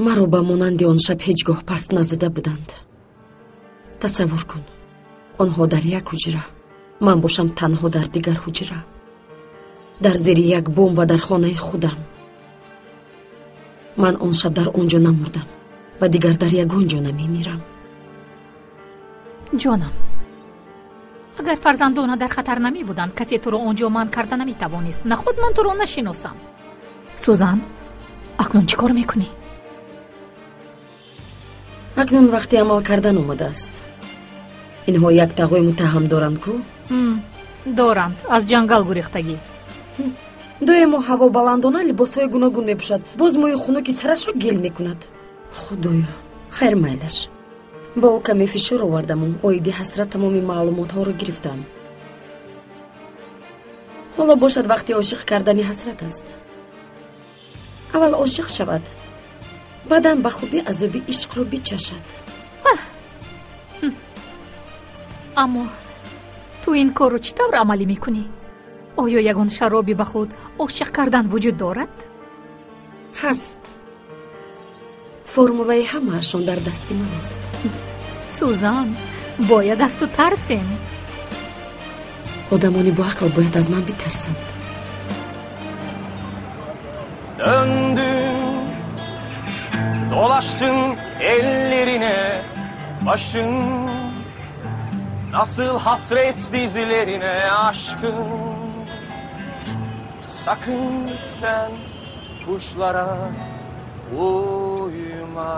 Маро ба монанди он шаб ҳеҷ гоҳ паст назада буданд. Тасаввур кун, онҳо дар як ҳуҷра, ман бошам танҳо дар дигар ҳуҷра, дар зери як бом ва дар хонаи худам. Ман он шаб дар он ҷо намурдам ва дигар дар ягон ҷо намемирам. Ҷонам, агар фарзандона дар хатар намебуданд, касе туро он ҷо манъ карда наметавонист. Наход ман туро нашиносам. Сузан, акнун чӣ кор мекунӣ? Акнун вақти амал кардан омадааст. Инҳо як тағои муттаҳам доранд ку? Доранд, аз ҷангал гурехтагӣ. Доимо ҳавобаландона либосҳои гуногун мепӯшад, боз мӯи хунуки сарашро гел мекунад. Худоё, хайр майлаш. Бо ӯ каме фишор овардаму оиди ҳасрат тамоми маълумотҳоро гирифтам. Ҳоло бошад вақти ошиқ кардани ҳасрат аст. Аввал ошиқ шавад, баъдан ба хубӣ азоби ишқро бичашад. Аммо ту ин корро чӣ тавр амалӣ мекунӣ? Оё ягон шароби ба худ ошиқ кардан вуҷуд дорад? Ҳаст. Формулаи ҳамаашон дар дасти ман аст. Сузан, бояд аз ту тарсем. Одамони боақл бояд аз ман битарсанд. Döndüm, dolaştım ellerine başım. Nasıl hasret dizilerine aşkım. Sakın sen kuşlara uyuma.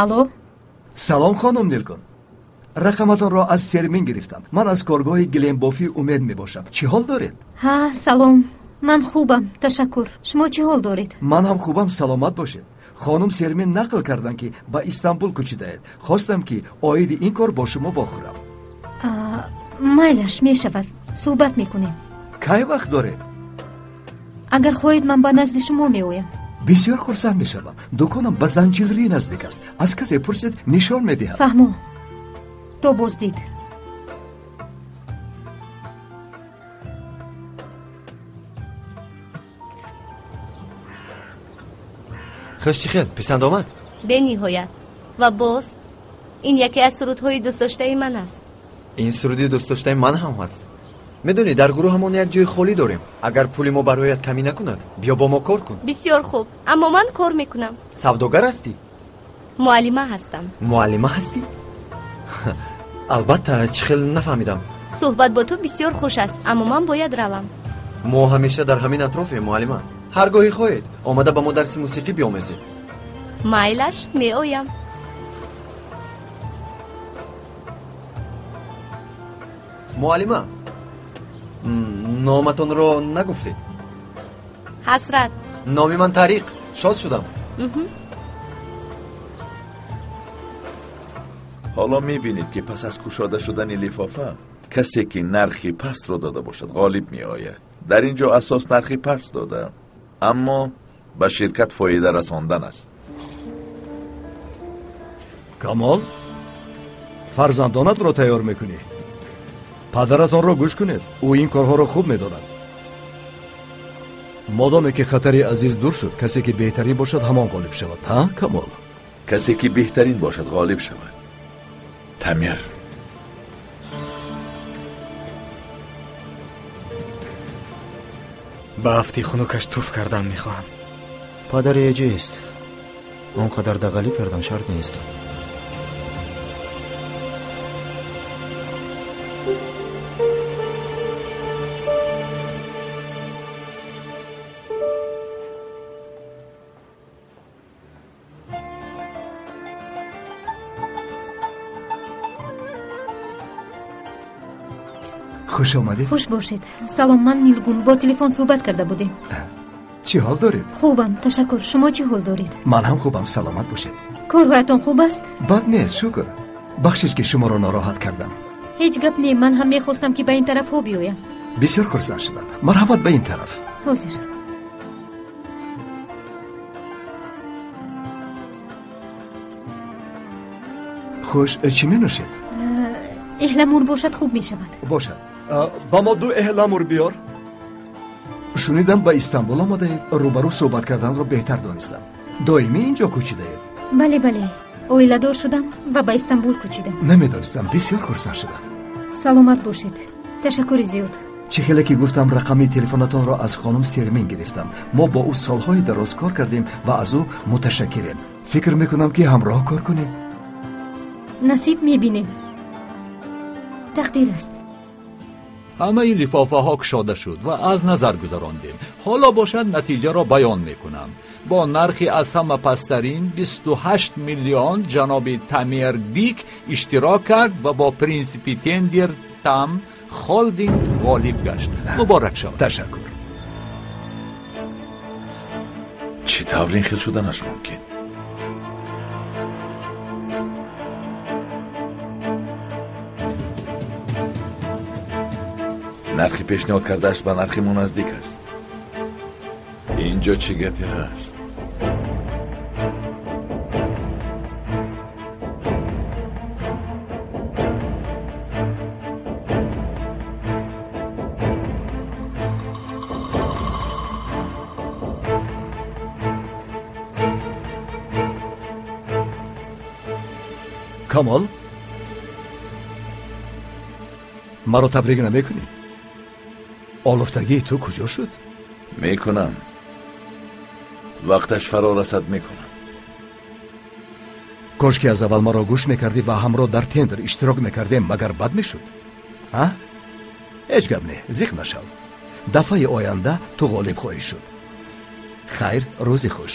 Алло? Салом, хонум Нилгун. Рақаматонро аз Сермин гирифтам. Ман аз коргоҳи гилембофӣ Умед мебошам. Чӣ ҳол доред? Ҳа, салом. Ман хубам, ташаккур. Шумо чӣ ҳол доред? Ман ҳам хубам, саломат бошед. Хонум Сермин нақл карданд, ки ба Истанбул кӯчидаед. Хостам, ки оиди ин кор бо шумо вохӯрам. Майлаш, мешавад. Суҳбат мекунем. Кай вақт доред? Агар хоҳед, ман ба назди шумо меоям. Бисёр хурсанд мешавам. Дуконам ба Занҷилрӣ наздик аст. Аз касе пурсед, нишон медиҳам. Фаҳмо. То боздид. Хуш, чӣ хел? Писанд омад? Бениҳоят. Ва боз ин яке аз сурудҳои дӯстдоштаи ман аст. Ин суруди дӯстдоштаи ман ҳам ҳаст. Медонӣ, дар гурӯҳамон як ҷои холӣ дорем. Агар пули мо бароят камӣ накунад, биё бо мо кор кун. Бисёр хуб, аммо ман кор мекунам. Савдогар ҳастӣ? Муаллима ҳастам. Муаллима ҳастӣ? Албатта, чӣ хел нафаҳмидам. Суҳбат бо ту бисёр хуш аст, аммо ман бояд равам. Мо ҳамеша дар ҳамин атрофем, муаллима. Ҳар гоҳе хоҳед, омада ба мо дарси мусиқӣ биомезед. Майлаш, меоям. Муаллима, номатонро нагуфтед. Ҳасрат. Номи ман Тариқ. Шод шудам. Ҳоло мебинед, ки пас аз кушода шудани лифофа касе ки нархи пастро дода бошад ғолиб меояд. Дар ин ҷо асос нархи паст дода, аммо ба ширкат фоида расондан аст. Камол, фарзандонатро тайёр мекунӣ. Падаратонро гӯш кунед, ӯ ин корҳоро хуб медонад. Модоме ки хатари азиз дур шуд, касе ки беҳтарин бошад ҳамон ғолиб шавад. Ҳа, Камол? Касе ки беҳтарин бошад ғолиб шавад. Тамир. Ба афти хунукаш туф кардан мехоҳам. Падари эҷист. Он қадар дағалӣ кардан шарт нест. Хуш омадед. Хуш бошед. Салом, ман Нилгун. Бо телефон суҳбат карда будем. Чӣ ҳол доред? Хубам, ташаккур. Шумо чӣ ҳол доред? Ман ҳам хубам, саломат бошед. Корҳоятон хуб аст? Бад нест, шукр. Бахшиш, ки шуморо нороҳат кардам. Ҳеҷ гап не, ман ҳам мехостам, ки ба ин тарафҳо биёям. Бисёр хурсанд шудам. Марҳамат ба ин тараф. Ҳозир. Хуш, чӣ менӯшед? Эҳламур бошад, хуб мешавад. Бошад. Ба мо ду эҳламур биёр. Шунидам ба Истанбул омадаед, рӯбарӯ суҳбат карданро беҳтар донистам. Доимӣ инҷо кӯчидаед? Бале, бале. Оиладор шудам ва ба Истанбул кӯчидам. Намедонистам, бисёр хурсанд шудам. Саломат бошед. Ташаккури зиёд. Чӣ хеле ки гуфтам, рақами телефонатонро аз хонум Сермин гирифтам. Мо бо ӯ солҳои дароз кор кардем ва аз ӯ муташаккирем. Фикр мекунам, ки ҳамроҳ кор кунем. Насиб мебинем. Тақдир аст. Ҳамаи лифофаҳо кушода шуд ва аз назар гузарондем. Ҳоло бошад, натиҷаро баён мекунам. Бо нархи аз ҳама пасттарин 28 миллион ҷаноби Тамер Дик иштирок кард ва бо принсипи тендер Там Холдинг ғолиб гашт. Муборак шавад. Ташаккур. Чӣ тавр ин хел шуданаш мумкин? Нархи пешниҳод кардааш ба нархи мо наздик аст. Инҷо чӣ гапе ҳаст? Камол, маро табрик намекунӣ? Олуфтагии ту куҷо шуд? Мекунам. Вақташ фаро расад, мекунам. Кош ки аз аввал маро гӯш мекардӣ ва ҳамроҳ дар тендер иштирок мекардем, магар бад мешуд? А? Ҳеҷ гап не, зиқ нашав. Дафъаи оянда ту ғолиб хоҳӣ шуд. Хайр, рӯзи хуш.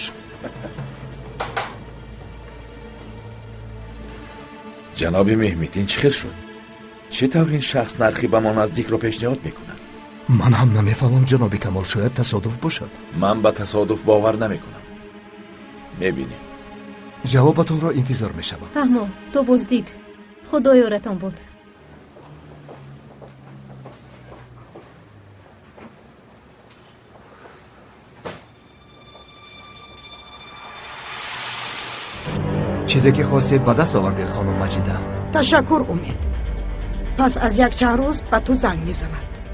Ҷаноби Меҳмед, ин чӣ хел шуд? Чӣ тавр ин шахс нархи ба мо наздикро пешниҳод мекунад? Ман ҳам намефаҳмам, ҷаноби Камол, шояд тасодуф бошад. Ман ба тасодуф бовар намекунам. Мебинем. Ҷавобатонро интизор мешавам. Фаҳмо, то боздид. Худо ёратон буд. Чизе ки хостед ба даст овардед, хонум Маҷида. Ташаккур, Умед. Пас аз якчанд рӯз ба ту занг мезанад.